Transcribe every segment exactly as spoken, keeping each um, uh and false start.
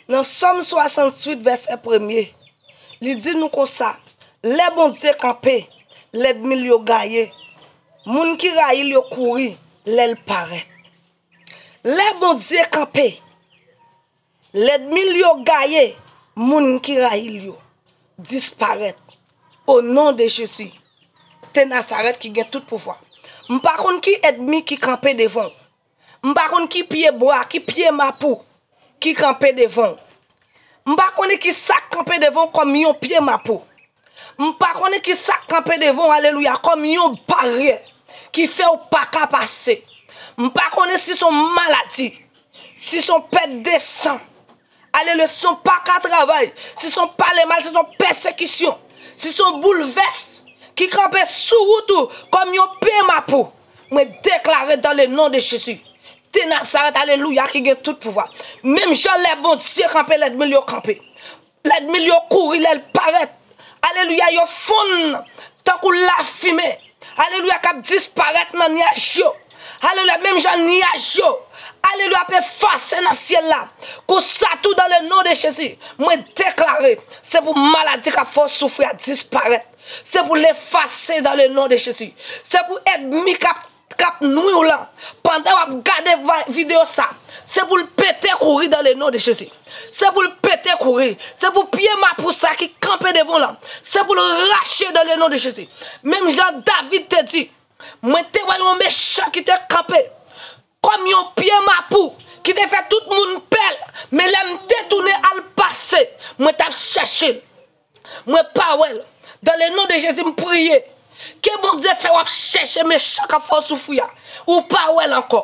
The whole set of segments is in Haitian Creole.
Nan Sòm swasanntuit, vèsè premye, li di nou konsa, lè Bondye kanpe, lènmi l yo gaye. Moun ki rayi l yo kouri lè l parèt. Lè Bondye kanpe, lènmi l yo gaye, moun ki rayi l yo disparèt. O non de Jezi de Nazarèt ki gen tout pouvwa. M pa konn ki ènmi ki kanpe devan w. M pa konn ki pye bwa, ki pye mapou ki kanpe devan w. M pa konnen ki sa k kanpe devan w kòm yon pye mapou. M pa konnen ki sa k kanpe devan w, alelouya, kòm yon baryè ki fè w pa ka pase. M pa konnen si se yon maladi, si se yon pèt de san, alelouya, si se yon pa ka travay, si se yon pale mal, si se yon pèsekisyon, si se yon boulvès ki kanpe sou wout ou kòm yon pye mapou. Mwen deklare dans le nom de Jésus de Nazareth, alelouya, ki gen tout pouvwa. Menm jan lè Bondye kanpe, lènmi l yo kanpe. Lènmi l yo kouri lè l parèt. Alelouya, yo fonn tankou lafimen. Alelouya, k ap disparèt nan nyaj yo. Alelouya, menm jan nyaj yo, alelouya, ap efase nan syèl la. Konsa tou, dans le nom de Jésus, mwen deklare, se pou maladi k ap fè w soufri a disparèt. Se pou l efase dans le nom de Jésus. Se pou ènmi k ap k ap nwi w lan, pandan w ap gade va- videyo sa, se pou l pete kouri dans le nom de Jésus. Se pou l pete kouri. Se pou pye mapou sa ki kanpe devan w lan, se pou l rache dans le nom de Jésus. Menm jan David te di, mwen te wè yon mechan ki te kanpe kòm yon pye mapou ki te fè tout moun pè l, men lè m te tounen al pase, mwen t ap chèche l. Mwen pa wè l. Dans le nom de Jésus, m priye. Ke Bondye fè w ap chèche mechan k ap fè w soufri a, ou pa wè l ankò.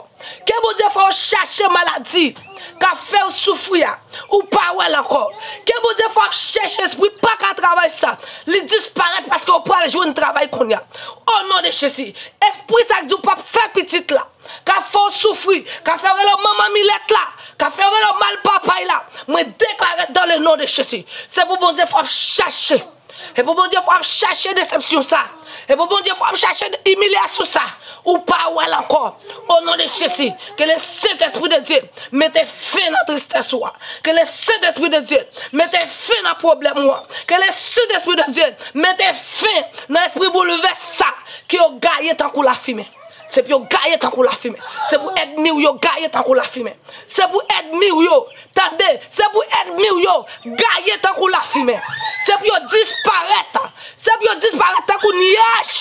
Ke Bondye fè w chache maladi k ap fè w soufri a, ou pa wè l ankò. Ke Bondye fè w ap chèche espri pa ka travay sa, li disparèt paske w pral jwenn travay kounye a. O non de Jezi, espri sa k di w p ap fè pitit la, k ap fè w soufri, k ap fè w rele w manman milèt la, k ap fè w rele w mal papay la, mwen deklare dans le nom de Jésus, se pou Bondye fè w ap chache. E pou Bondye fè w ap chache desepsyon sa. E pou Bondye fè w ap chache imilyasyon sa. Ou pa wè l ankò. O non de Jezi, ke le Sentespri de Dye mete fen nan tristès ou a. Ke le Sentespri de Dye mete fen nan pwoblèm ou an. Ke le Sentespri de Dye mete fen nan espri boulvès sa ke yo gaye tankou lafimen. Se pou yo gaye tankou lafimen. Se pou ènmi w yo gaye tankou lafimen. Se pou ènmi w yo, tande, se pou ènmi w yo gaye tankou lafimen. Se pou yo disparèt. Se pou yo disparèt tankou nyaj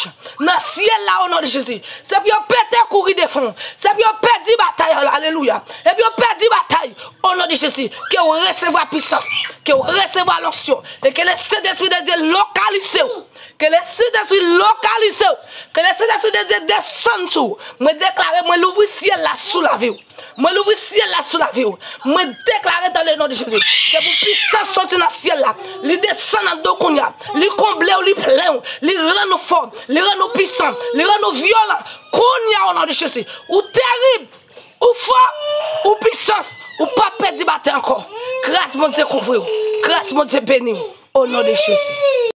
nan syèl la, o non de Jezi. Se pou yo pete kouri devan w. Se pou yo pèdi batay la, alelouya. E pou yo pèdi batay, o non de Jezi. Ke w resevwa pisans, ke w resevwa lonksyon, e ke le Sentespri de Dye lokalize w. Ke le Sentespri lokalize w. Ke le Sentespri de Dye desann sou ou. Mwen deklare, mwen louvri syèl la sou lavi w. Mwen louvri syèl la sou lavi w. Mwen deklare dans le nom de Jésus, se pou pisans soti nan syèl la. Li desann anndan w kounye a. Li konble w, li plen w, li rann ou fò, li rann ou pisan, li rann ou vyolan. Kounye a, o non de Jezi, ou terib, ou fò, ou pisans, ou p ap pèdi batay ankò. Gras Bondye kouvri w. Gras Bondye beni w. O non de Jezi.